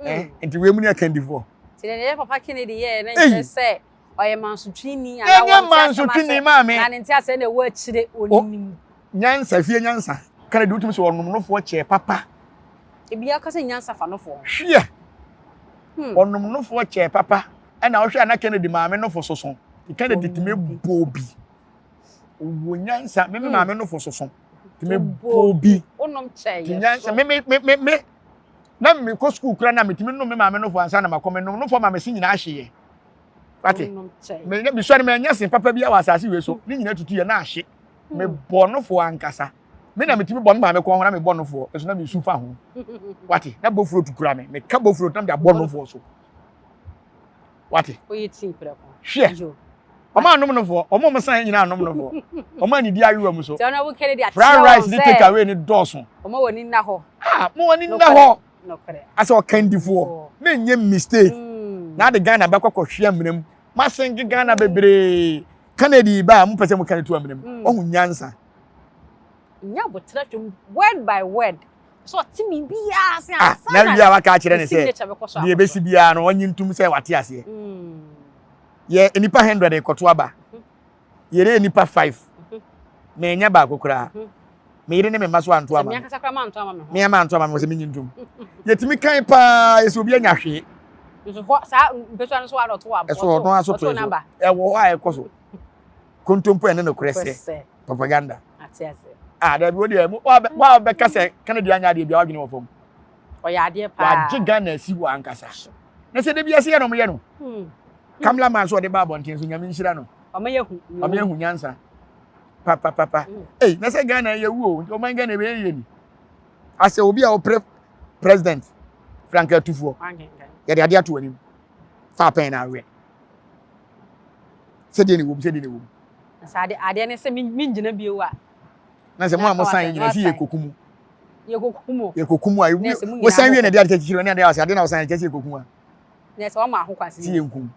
eh nti wei mu ne akandifoɔ. Ti deɛ yɛ papa Kennedy yɛɛ ne nkyerɛ sɛ ɔyɛ mansotwini anaa wɔn mansotwini maame na ne nte asɛ na ɛwɔ akyire onim. Nyansa fie nyansa Kennedy wotumi sɛ ɔnom nofoɔ kyɛɛ papa. Ebi akasa nyansa fa nofoɔ. Hwɛ. Ɔnom nofoɔ kyɛɛ papa. Ɛna wohwɛ a na Kennedy maame nofo soso. Kennedy tumi bɔ bi. Ɔwɔ nyansa. Me me maame nofo soso. Tumi bɔ bi. Wonom kyɛɛ Ti yɛ nyansa. so. Me me me me me na mekɔ sukuu kora na metumi nom me maame nofo ansa na makɔ. Menom nofo ma me se nyinaa hyeeɛ. Wate? Wonom kyɛɛ. Me mesua no manya se papa bi wɔ asase wei so. Ne nyinaa tutu yɛ na ahye. Mebɔ nofo ankasa. Me na metumi bɔ me maame kɔn ho na mebɔ nofoɔ. Nso na mesu fa ho. Wate? Na bofrot kura me. Meka bofrot na mede abɔ nofoɔ so. Wate? Woyɛ tii prɛko. Hwɛ. Yo. Ɔmo anom nofoɔ. Ɔmo a ɔmo san nyinaa anom nofoɔ. Ɔmo anidi ayewa mu so. Nti Honorable Kennedy akyerɛ Fried wɔn rice ne sɛ take away ne dɔɔso. ɔmo wɔ ani nna hɔ. Ah, mo ani nna hɔ. Nokorɛ. Asɛ ɔkandifoɔ. Menyɛ mistake. Na ade Ghana bɛkɔ kɔhwe amena mu. Masenke Ghana bebree. Kennedy ba a mopɛ sɛ moka no to amena mu. Wahu nyansa. Nya aboterɛ hwɛ word by word. So ɔte biribiara ase Ah, ansa na na wie a waka akyerɛ ne ne sɛ signature bɛkɔ so deɛ akɔ ɛbɛsi so. biara no ɔnye ntom sɛ wate aseɛ. Yɛ nnipa 100 rekɔto aba. Yɛreyɛ nnipa 5. Manya baako koraa. Me yere ne me mma so anto Sɛ ama me me. ankasa koraa manto ama me ho. Me ama anto ama me sɛ menye ntom. Yɛtumi kan paa yɛsɛ obi anya hwee. Nso hɔ saa mpɛsua no so a na ɔto aba. Ɛso ɔno aso to Ɔto ɛso. n'aba. Ɛwɔ hɔ a ɛkɔ so. Kontompo ɛne nokorɛ sɛ Sɛ. propaganda. Ate ase. Ah, dabi wo deɛ wa wa bɛka sɛ Kennedy anya adeɛ bi a wadwene wɔ fam. Ɔyɛ adeɛ paa. Wagye Ghana asi hɔ ankasa. Na sɛ da bi ase yɛ na ɔmo yɛ no. Kamla man so ɔde ba abɔnten so Nyame nhyira no. Ɔmo yɛ hu. Ɔmo yɛ hu nyansa. Pa pa pa pa. Ei, na sɛ Ghana yɛ wu o, nti ɔman Ghana bɛyɛ yie ni. Asɛ obi a ɔpere president Frank Atufoɔ. Yɛde adeɛ ato anim. Fa pɛn na awerɛ. Sɛdeɛ ne wom, sɛdeɛ ne wom. Sɛ ade adeɛ ne sɛ mengyina bio a. Na sɛ mo a mo san nyina si yɛ koku mu. Yɛ koku mu. Yɛ koku mu a wo san wie na de ade kyekyere ne ade ase ade na wo san kyɛ sɛ yɛ koku a. Na sɛ wɔma ho kwan sɛ yɛ nkum.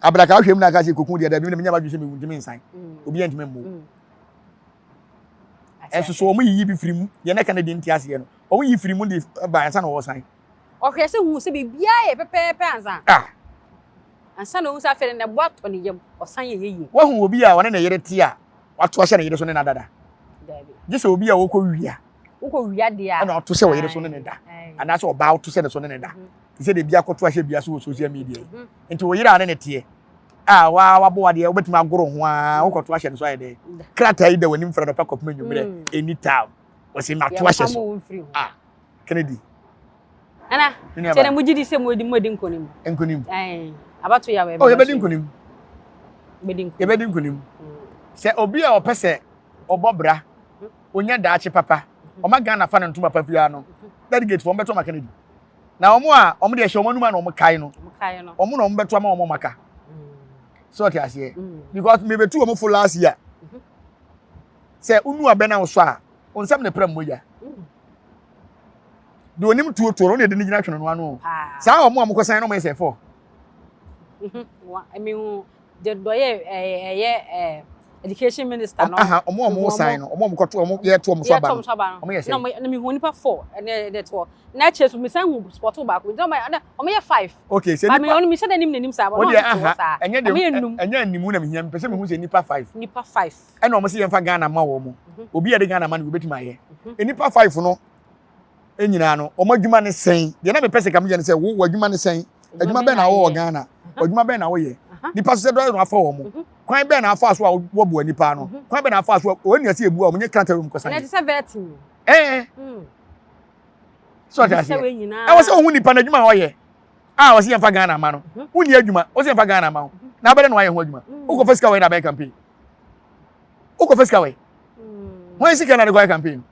Abraka ahwɛ mu na aka sɛ koku deɛ dabi na menya badwe sɛ mewu ntumi nsan. Obi antumi mmo. Ɛnso so wɔn yiyi bi firi mu deɛ na ɛka ne de nte aseɛ no wɔn yi firi mu de ba ansa na wɔsan. Ɔhwɛ sɛ hu sɛ biribiara yɛ pɛpɛɛpɛ ansa. Ah. Ansa na ohu sɛ afei ne bo atɔ ne yam, ɔsan yɛ yeye. Wahu obi a ɔne ne yere te a wato ahyɛ ne yere so ne no ada da? Dabi. Gye sɛ obi a ɔkɔ wia. Wokɔ wia deɛ a. Ɛna ɔto hyɛ ɔyere so ne ne da. Anaasɛ ɔbaa ɔto hyɛ ne so ne ne da. Te sɛ deɛ bi akɔto ahyɛ bia so wɔ social media yi. Nti wo yere a ne ne teɛ a waa wabɔ wadeɛ wobɛtumi agoro ho a wokɔto ahyɛ ne so ayɛ dɛn? Krataa yi da w'anim frɛ nɔpa kɔpem anwummerɛ anytime. Wɔsi mato ahyɛ so. Ah, Kennedy. Ana, kyɛ na mogye di sɛ mo adi nkonim. Nkonim. Ɛɛ, abato yɛ awɛ. Oh, yɛbɛdi nkonim. Yɛbɛdi nkonim. Yɛbɛdi nkonim. Sɛ obi a ɔpɛ sɛ ɔbɔ bra, onya daakye papa, ɔma Ghana fa ne ntoma pa biara no, delegate fo wɔn bɛto ama Kennedy. Na wɔn a wɔn de ɛhyɛ wɔn anum a na wɔn kae no, wɔn na wɔn bɛto ama wɔn aka. So ɔte aseɛ. Because mebɛtu wɔn fo last year. Sɛ unu abɛn na wosɔ a, wɔn nsam na ɛpra mogya. Deɛ onim tuo tuo no ɔno na yɛde no gyina twene no ano. Saa wɔn a wɔkɔsan no wɔn yɛ sɛ fɔ. Mehu deɛ dɔyɛ ɛyɛ education minister no. Aha wɔn a wɔn san no wɔn a wɔkɔto wɔn yɛ to wɔn so aba no wɔn yɛ sɛ. Na mehu nipa fɔ ɛna ɛde toɔ na akyire so mesan hu spɔto baako nti wɔn wɔn yɛ five. Okay sɛ nipa wɔn mi sɛ n'anim n'anim saa wɔn deɛ aha ɛnyɛ deɛ ɛnyɛ animu na mehia mepɛ sɛ mehu sɛ nipa five. Nipa five. Ɛna wɔn sɛ yɛmfa Ghana ma wɔn obi a yɛde Ghana ma no obetumi ayɛ nipa five no. nyinaa no wɔn adwuma ne sɛn deɛ na mepɛ sɛ ka meyɛ ne sɛ wo w'adwuma ne sɛn adwuma bɛn na wowɔ wɔ Ghana adwuma bɛn na woyɛ nipa so sɛ dɔyɛ na afa wɔn mhm. kwan bɛn na afa so a wɔboa nipa no mhm. kwan bɛn na afa so a wɔn nua sɛ ebu a wɔn nyɛ krataa wɔn kɔsa yɛ. ɛna te sɛ ɛɛ sɛ ɔte aseɛ ɛwɔ sɛ ohun nipa n'adwuma a ɔyɛ a ɔsi yɛn fa Ghana ama no wonni adwuma ɔsi yɛn fa Ghana ama wo na abɛrɛ na wayɛ ho adwuma wokɔ fɛ sika wɔ yɛ na abɛyɛ campaign wokɔ fɛ sika wɔ yɛ wɔn sika na de kɔ yɛ campaign.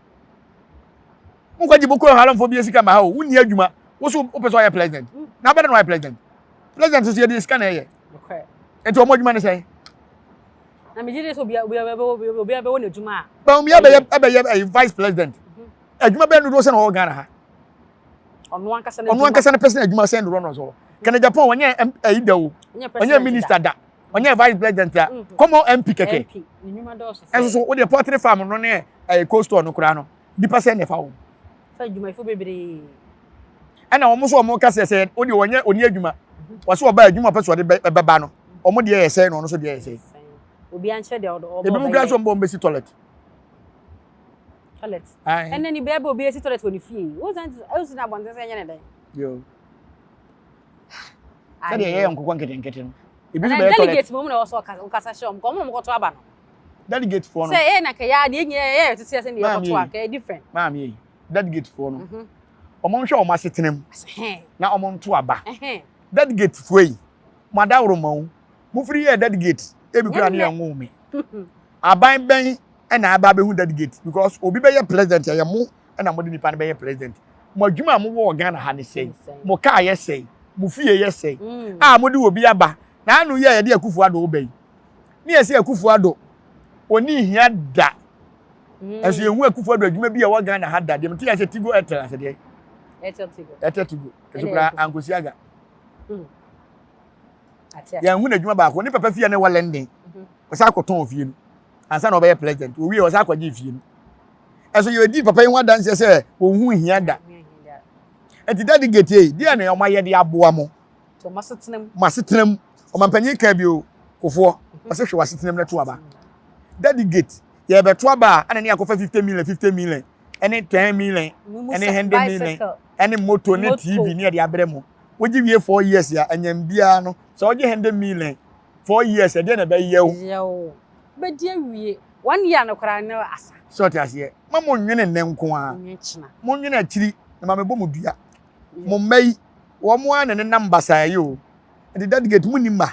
Wokɔgye Boko Haramfoɔ bi sika ma ha o, wonni adwuma, wo so wopɛ sɛ ɔyɛ president. Na abɛdɛ na ɔyɛ president. President nso yɛde sika na ɛyɛ. Nti wɔn adwuma ne sɛn? Na megye di sɛ obi obi abɛwɔ n'adwuma a. Bawumia abɛyɛ abɛyɛ ɛyɛ vice president. Adwuma bɛn dodoɔ sɛ na ɔwɔ Ghana ha? Ɔno ankasa n'adwuma. Ɔno ankasa ne president adwuma sɛn dodoɔ na ɔsɔ. Kennedy Agyapong wɔnyɛ ɛyi da o. Ɔnyɛ minister da. Ɔnyɛ vice president a. Common MP kɛkɛ. Ɛnso so wodeɛ poultry farm no ne ɛyɛ cold store no koraa no. Nipa sɛn na ɛfa wɔn. Fa adwumayɛfo bebree. Ɛna wɔn nso wɔn ka sɛ sɛ o deɛ wɔnyɛ oni adwuma. Wɔsɛ ɔba adwuma ɔpɛ sɛ ɔde bɛba no. Wɔn deɛ yɛ sɛn na ɔno nso deɛ yɛ sɛn. Obi ankyerɛ deɛ ɔbɔ ɔbɛyɛ. Ebi mu kura sɛ wɔn bɔ wɔn bɛsi toilet. Toilet. Ɛnna ni bɛɛ bɛ obi esi toilet wɔ ne fie. Wosan wosi na abɔnten sɛ ɛnyɛ ne dɛn. Yo. Sɛdeɛ yɛyɛ nkokɔ nketenkete no. Ebi nso bɛyɛ toilet. Delegate mu na ɛwɔ sɛ ɔkasa hyɛ wɔn, kɔn wɔn kɔto aba no. Delegate foɔ no. Sɛ ɛyɛ na kɛyɛ adeɛ nyɛ yɛ tete sɛ ne yɛkɔto a kɛyɛ different. Maame yi, delegate foɔ no, wɔn nhwɛ wɔn asetena mu na wɔn nto aba. Delegate foɔ yi, mo adaworo ma o, mo firi yɛ delegate, ebi kura ne yɛn nwoo me. Aban bɛn ɛna aba abɛhu delegate because obi bɛyɛ president ɛyɛ mo ɛna mo de nipa no bɛyɛ president. Mo adwuma a mo wɔ wɔ Ghana ha ne sɛn? Mo kaa yɛ sɛn? Mo fie yɛ sɛn? A mo de obi aba na ano yi a yɛde Akufo Addo ba yi. Ne yɛsɛ Akufo Addo oni hia da. Ɛnso yɛhu Akufo Addo adwuma bi a ɛwɔ Ghana ha da. Deɛ mete yɛ sɛ Tigo Airtel asɛ deɛ. Airtel Tigo. Airtel Tigo. Ɛso koraa ankosi aga. Yɛnhu n'adwuma baako. Ne papa fie ne wɔ London. Ɔsan akɔtɔn fie no. Ansa na ɔbɛyɛ president. Owie ɔsan akɔgye fie no. Ɛso yɛdi papa yi ho adanseɛ sɛ wɔn ho hia da. Ɛnti delegate yi, deɛ na wɔn ayɛ de aboa mo? Mo asetena mu. Ɔmampanyin kan bi o, Kofoɔ, ɔsɛ hwɛ w'asetena mu na to aba. Delegate, yɛbɛto aba a, ɛna ne akɔfa 50 million, 50 million, ɛne 10 million, ɛne 100 million, ɛne moto ne TV ne yɛde abrɛ mo. Wogye wie 4 years a, anyam biara no, sɛ wogye 100 million, 4 years, ɛdeɛ na ɛbɛyɛ wo. Bɛdi awie. One year no koraa ne asa. Sɛ ɔte aseɛ. Ma mo nwene nnɛ nko ara. Mo nwene akyiri na ma mebɔ mo dua. Mo mma yi, wɔn ara na nenam basaa yi o. Nti delegate mo ni mma.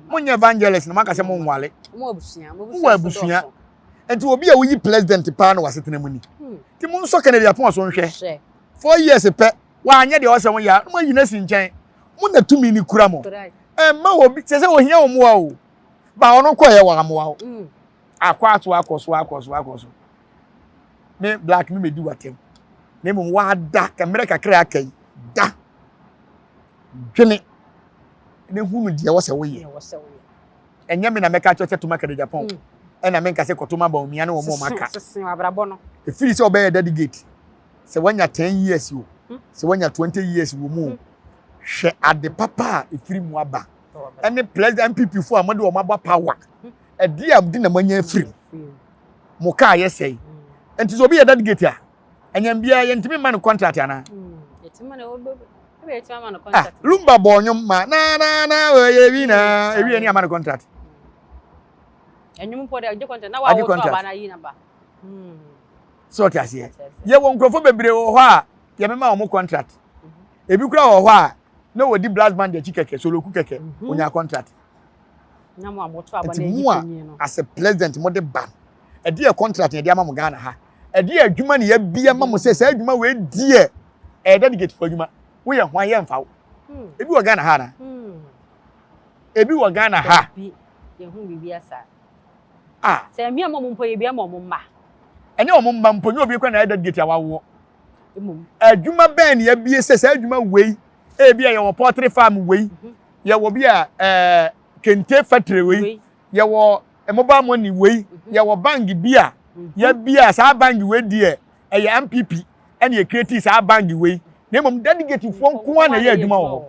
Mo nyɛ evangelist na mo aka sɛ mo nwale. Mo abusua. Mo wɔ abusua. Nti obi a woyi president paa na wasetena mu ni. Nti mo nsɔ Kennedy Aponah so nhwɛ. 4 years pɛ, wanyɛ deɛ ɔsɛ mo yɛ a, mo ayi no asi nkyɛn. Mo na tumi ni kura mo. Ɛmma obi, kyerɛ sɛ ohia wɔn mmoa o. Ba ɔno kɔ yɛ wɔn amoa o. Akɔ aso akɔ so akɔ so akɔ so. Me black me medi watam. Na mmom wada mmerɛ kakra aka yi da dwene ne hunu deɛ wɔ sɛ woyɛ. Ɛnyɛ me na mɛka kyerɛ sɛ toma kɛde Japan. Ɛna menka sɛ kɔtoma Bawumia ne wɔn a wɔaka. Ɛfiri sɛ ɔbɛyɛ delegate sɛ wanya 10 years o sɛ wanya 20 years wɔ mu o hwɛ ade papa a ɛfiri mu aba ɛne president NPP fo a mode wɔn aba power ɛde a de na moanya afiri mu mo kaa yɛ sɛe nti sɛ obi yɛ delegate a ɛnyɛ biara yɛntumi mma no contract anaa. Ah, Lumba bɔ ɔnwom ma na na na ɔyɛ bi na ewi ani ama no contract. Ɛnwom mpo de agye contract na wa wo to aba na yi na ba. Sɛ ɔte aseɛ. Yɛwɔ nkurɔfoɔ bebree wɔ hɔ a yɛbɛma wɔn contract. Ebi kura wɔ hɔ a na wɔdi brass band akyi kɛkɛ soloku kɛkɛ onya contract. Nti mu a as a president mo de ba no ɛde yɛ contract na yɛde ama mo Ghana ha. Ɛde yɛ adwuma na yɛabia ma mo sɛ saa adwuma wei deɛ ɛyɛ delegate fo adwuma. Woyɛ hwan yɛ mfa wo. Ebi wɔ Ghana ha na. Ebi wɔ Ghana ha. Ah. Sɛ mmea ma ɔmo mpo yɛ bi ama ɔmo mma. Ɛnyɛ ɔmo mma mpo nyɛ obi kora na ɛyɛ delegate a wawoɔ. Adwuma bɛn na yɛabie sɛ saa adwuma wei ebi a yɛwɔ poultry farm wei yɛwɔ bi a ɛɛ kente factory wei yɛwɔ mobile money wei yɛwɔ bank bi a yɛabie a saa bank wei deɛ ɛyɛ NPP ɛna yɛ create saa bank wei na mmom delegate foɔ nko ara na ɛyɛ adwuma wɔ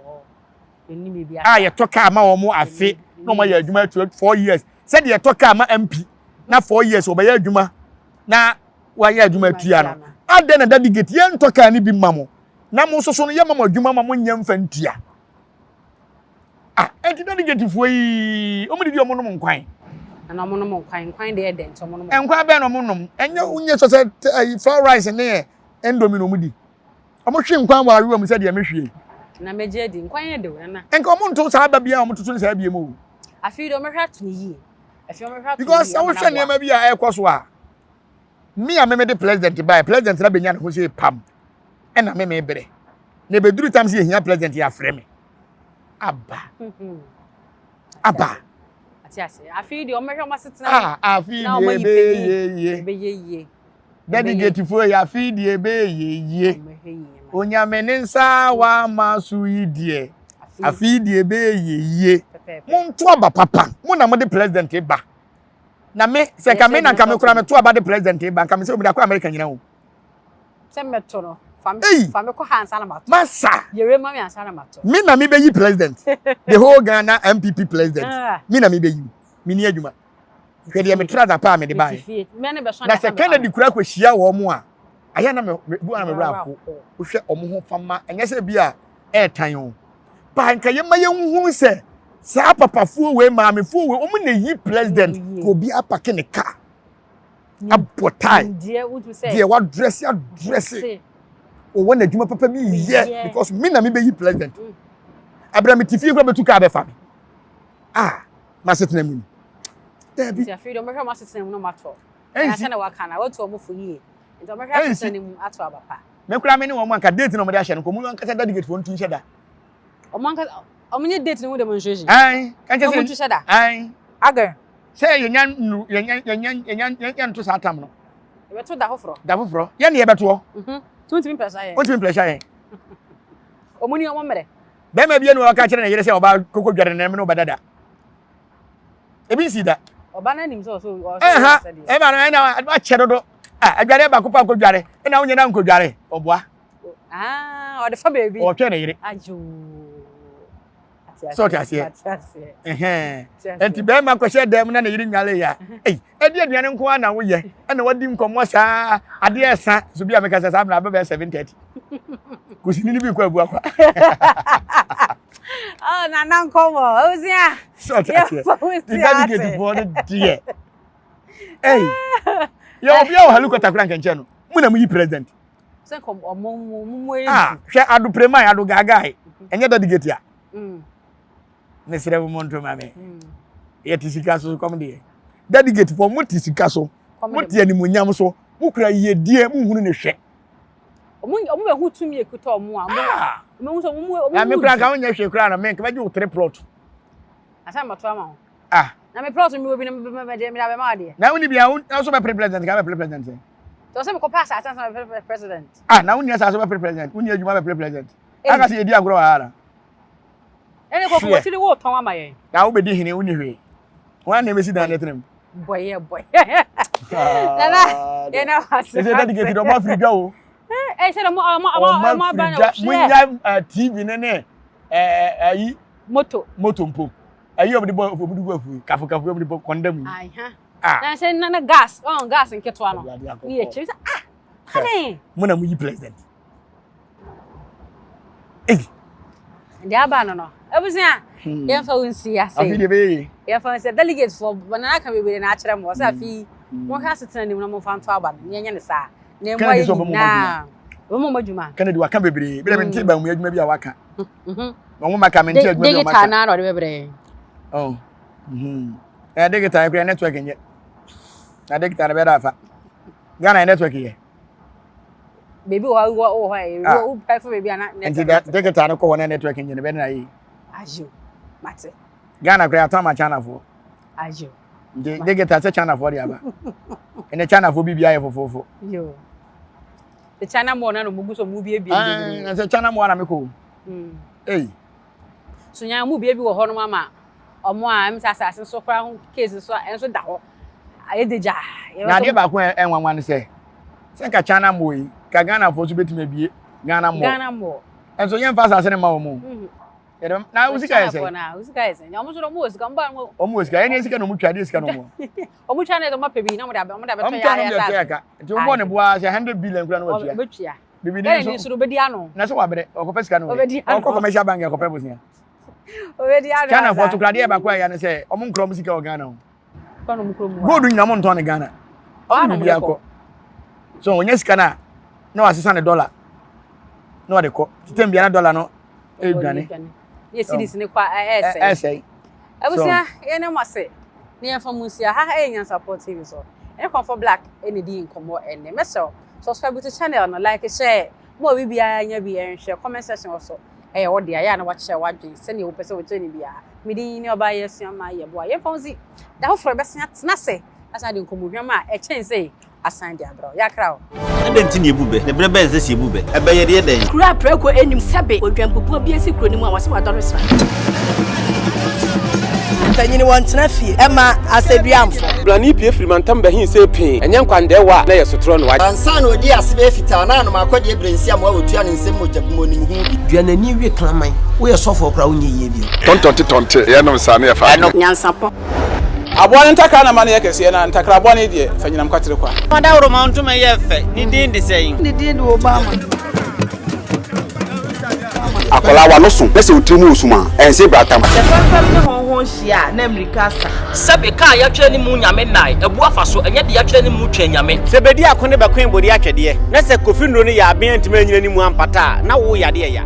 hɔ a yɛtɔ kaa ma wɔn afe na wɔn ayɛ adwuma atu 4 years sɛdeɛ yɛtɔ kaa ma MP na 4 years wɔbɛyɛ adwuma na wɔayɛ adwuma atua no adɛn na delegate yɛntɔ kaa no bi ma mo na mo nso so no yɛma mo adwuma ma mo nyɛ mfa ntua ah ɛnti delegate foɔ yi wɔn didi wɔn nom nkwan. Ɛna wɔn nom nkwan, nkwan deɛ ɛdɛ nti wɔn nom. Nkwan bɛn na wɔn nom? Ɛnyɛ wonyɛ sɔ sɛ ɛyi fried rice ne yɛ indomie na wɔn di. Wɔn hwe nkwan wɔ awewa mu sɛ deɛ mehwie. Na mɛgye adi, nkwan yɛ de o nana. Nka wɔn nto saa aba biara wɔn toto ne saa bie mu o. Afei deɛ wɔn hwɛ ato ne yie. Afei wɔn hwɛ ato ne yie. Because sɛ wohwɛ nneɛma bi a ɛrekɔ so a, me a meme de president bae, president na benya ne ho sɛ pam. Ɛna me me brɛ. Na ebeduru tam sɛ yɛhia president yɛ afrɛ me. Aba. Aba. Ate ase. Afei deɛ wɔn hwɛ wɔn asetena. Ah, afei deɛ ɛbɛyɛ yie. Ɛbɛyɛ yie. Delegate foɔ yi afei deɛ ɛbɛyɛ yie. Onyame ne nsa wama so yi deɛ. Afei deɛ ɛbɛyɛ yie. Monto aba papa. Mo na mode president ba. Na me sɛ nka me na nka me kora me to aba de president ba nka me sɛ obi da kɔ America nyina o. Sɛ mɛto no fa me fa me kɔ ha ansa na mato. Masa. Yɛrɛ ma me ansa na mato. Me na me bɛyi president. The whole Ghana MPP president. Me na me bɛyi. Me ni adwuma. Hwɛ deɛ me trouser paa me de baeɛ. Na sɛ Kennedy kura kɔhyia wɔn mo a ayɛ na me bu na me werɛ aho. Wohwɛ wɔn ho fama ɛnyɛ sɛ bi a ɛɛtan o. Ba nka yɛma yɛnhunu sɛ saa papafoɔ wei maamefoɔ wei wɔn na yi president ka obi apake ne car abɔ tie deɛ wadrɛse adrɛse ɔwɔ n'adwuma papa bi yɛ because me na me bɛyi president mm. abira me ti fie kura bɛtu car bɛfa me ah m'asetena mu ni daabi. Nti afei deɛ ɔmɛhwɛ ɔmo asetena mu na ɔmo atɔ. Ɛnsi. Ɛna sɛ na waka na watu ɔmo fo yie. Nti ɔmɛhwɛ asetena no mu ato aba pa. Me koraa me ne wɔn anka date na wɔde ahyɛ no nka wɔn ankasa delegate foɔ ntu nhyɛ da. Wɔn ankasa wɔn nyɛ date no ho demonstration. Ayi kankyɛ sɛ wɔn ntu hyɛ da. Ayi. Agɛ. Sɛ yɛnya nnu yɛnya yɛnya yɛnya yɛn nto saa tam no. Yɛbɛto da foforɔ. Da foforɔ yɛn ne yɛbɛtoɔ. Mhm. Tuntumi mpɛrɛhyɛ yɛn. Wontumi mpɛrɛhyɛ yɛn. Wɔn ni wɔn mmerɛ. Bɛrima bi enu ɔka kyerɛ ne yere sɛ ɔbaa koko dware ne ne ɔbɛda da. Ebi nsi da. Ɔba no anim sɛ ɔsɛ ɔsɛ ɛha ɛma no ɛna akyɛ dodo a adware baako pa nkɔdware ɛna wonyɛ na nkɔdware ɔboa. Ah, ɔde fa baabi. Ɔtwɛn ne yere. Sɛ ɔte aseɛ. Nti bɛrima kɔhyɛ dan mu na ne yere nwale ya. Ei, ɛdi aduane nko ara na woyɛ ɛna wadi nkɔmmɔ saa adeɛ ɛsa so bi a meka sɛ saa mmerɛ abɛbɛyɛ 7:30. Kusini ni bi kɔ abu akwa. Oh, nana nkɔmmɔ. Ɔsia. Sɛ ɔte aseɛ. Ti delegate foɔ no deɛ. Ei, yɛ obi a wɔ helicopter kora nkɛnkyɛn no. Mo na mo yi president. Sɛ nkɔm ɔmo mu ɔmo mu eyi. Ah, hwɛ ado preman ado gaagae. Ɛnyɛ delegate a. Mm. Mesrɛ mo mo nto ma me. Mm. Yɛ te sika so kɔm deɛ. Delegate foɔ mo te sika so. Mo te animuonyam so. Mo kura yiedie mo nhunu ne hwɛ. Ɔmo ɔmo bɛ hu tumi ekuta ɔmo a. Ɔmo ɔmo hu sɛ ɔmo mu ɔmo mu. Na me kura nka wonyɛ hwee kura na me nka bɛgye wo three plot. Asa ma to ama ho. Ah. Na me plot mi wɔ bi na me me me me ma adeɛ. Na woni bia wo nso bɛ pre president ka bɛ pre president sɛ. Tɔ sɛ mekɔpɛ asase ansa bɛ pre president. Ah na wonni asase bɛ pre president wonni adwuma bɛ pre president. Aka sɛ yɛdi agorɔ wɔ ha na. Ɛne kɔkɔ wɔ tiri wo tɔn ama yɛn. Na wobɛdi hene wonni hwee. Wɔn na ɛbɛsi dan no tena mu. Bɔyɛ bɔyɛ. Nana yɛn na wase. Ɛsɛ delegate dɛ ɔmo afiri dwa o. Ɛsɛ dɛ ɔmo ɔmo ɔmo aba na ɔhwɛ. Munya TV ne ne ɛyi. Moto. Moto mpo. Ɛyi ɔmo de bɔ ɔmo de gu afu yi kafo kafo ɔmo de bɔ kɔndam yi. Ah. Na sɛ na gas ɔn gas nketewa no. Ne yɛ kyerɛ sɛ ah. Ane. Mo na mo yi president. Ei. Deɛ aba no no. Abusua, hmm. yɛmfa wo nsi ase. Afi deɛ bɛyɛ yie. Yɛmfa wo nsi delegate fo na aka bebree na akyerɛ mo. Ɔsɛ afi hmm. monhwɛ asetena nim na momfa nto aba no. Yɛnyɛ ne saa. Na emu ayɛ nyinaa. Wɔn mo adwuma. Kennedy waka bebree. Bi na mente ba mu adwuma bi a waka. Mhm. Na wɔn maka mente adwuma bi a waka. Digital na ɔde bɛbrɛ yɛn. Oh. Mhm. Eh digital kura network nyɛ. Na digital na bɛda afa. Ghana network yɛ. Baabi wɔ hɔ wɔ wɔ hɔ a ah. wo pɛ fo baabi a na network. Nti digital no kɔ hɔ na network nyɛ no bɛda na yi. Ayo. Mate. Ghana kura atɔn ama China foɔ. Ayo. Nti digital sɛ China foɔ de aba. Ɛnɛ China foɔ biribi ayɛ fofofo. Yo. The China mall na no mugu so mu bie bie. Ah, na sɛ China mall na mekɔ. Mm. Ei. So nya mu bie bi wɔ hɔ no mama. Ɔmo a ɛm sɛ asase nso koraa ho case nso ɛnso da hɔ. Ayɛ degya. Na adeɛ baako a ɛnwanwa ne sɛ sɛ nka China mall yi ka Ghana foɔ nso bɛtumi abie Ghana mall. Ghana mall. Ɛnso yɛmfa asase no mma wɔn o. Mm-hmm. Yɛde na wo sika yɛ sɛ. Na wo sika yɛ sɛ. Ɔmo nso ɔmo wɔ sika ɔmo ba ɔmo. Ɔmo wɔ sika ɛne sika na ɔmo twa adeɛ sika na ɔmo. Ɔmo twa na ɔmo apɛ bi na ɔmo de abɛ ɔmo de abɛtɔ yɛ ayɛ sa. Ɔmo twa na ɔmo de abɛtɔ yɛ ka. Nti ɔmo bɔ ne boa sɛ 100 billion kura na watua. Ɔbɛtua. Bibi ni nso nso obedi ano. Na sɛ wabrɛ ɔkɔpɛ sika no wɔ. Ɔkɔ commercial bank ɛkɔpɛ bosia. Obedi ano. China fɔ to kura adeɛ baako a ɛyɛ ne sɛ ɔmo nkura ɔmo sika wɔ Ghana o. Gold nyina ɔmo ntɔn ne Ghana. Ɔmo de bibi akɔ. So ɔnyɛ sika na na wasesa ne dollar na ɔde kɔ. Titam biara dollar no edwane. Yɛ series ne kwa ɛsɛe. Ɛsɛe. Abusua yɛn ne mo ase na yɛmfa mu nsi ha ɛyɛ Nyansapɔ TV so. Ɛne Kɔmfɔ Black ɛna di nkɔmmɔ ɛnɛ. Mɛsrɛ subscribe to channel no, like, share. Mo a obi biara nya bi ɛnhwɛ comment section wɔ so. Ɛyɛ wo dea, yɛ a na wakyerɛ w'adwene sɛnea wopɛ sɛ wokyerɛ no biara. Me din ne ɔbaa yi asua ma yɛboa. Yɛmfa wo nsi da foforɔ yɛbɛsan atena ase asan de nkɔmmɔhwam a ɛkyɛn sei asan de abrɛ wo. Yɛakra wo. Adɛn nti na yɛbu bɛ? Na berɛ bɛn na ɛsɛ sɛ yɛbu bɛ? Ɛbɛ yɛde yɛ dɛn? Kuro a prako nnim sɛbe odwanbubuo bi asi kuro no mu a wɔse wadɔre sra. Mpanyini wɔntena fie ɛma asɛdua mfɔ. Blani pue firi mantam bɛhe see pee, ɛnyɛ nkwandɛɛwa a na ɛyɛ sotorɔ na wagye. Ansa na ɔdii ase bɛyɛ fitaa na anom akɔdeɛ berɛ nsi amoa wɔtua ne nsam mogya bu mu ɔnim ho bi. Dua n'ani we kraman. Woyɛ sɔfoɔ koraa wonyɛ yie bio. Tɔntɔnte tɔnte yɛnom saa ne yɛfa adeɛ. Nyansapɔ. Aboa no ntakra na ma no yɛ kɛseɛ, na ntakra bɔne deɛ, fa nyinam kwatere kwa. Ɔdawuroma ntoma yɛ fɛ. Ne din de sɛn? Ne din de Obama. Akwadaa w'ano so na sɛ wo tiri mu wɔ sum a, ɛnse bratam. Sɛ fɛmfɛm ne hɔnhɔn hyia a, na mmirika asa. Sɛbe kaa yɛatwerɛ ne mu nyame nnae, abu afa so, ɛnyɛ de yɛatwerɛ ne mu twɛn nyame. Sɛ bedi ako ne bɛkoe bode atwɛdeɛ, na sɛ Kofi nnuro no yɛ aben antumi anyina ne mu ampata a, na wo yadeɛ ya.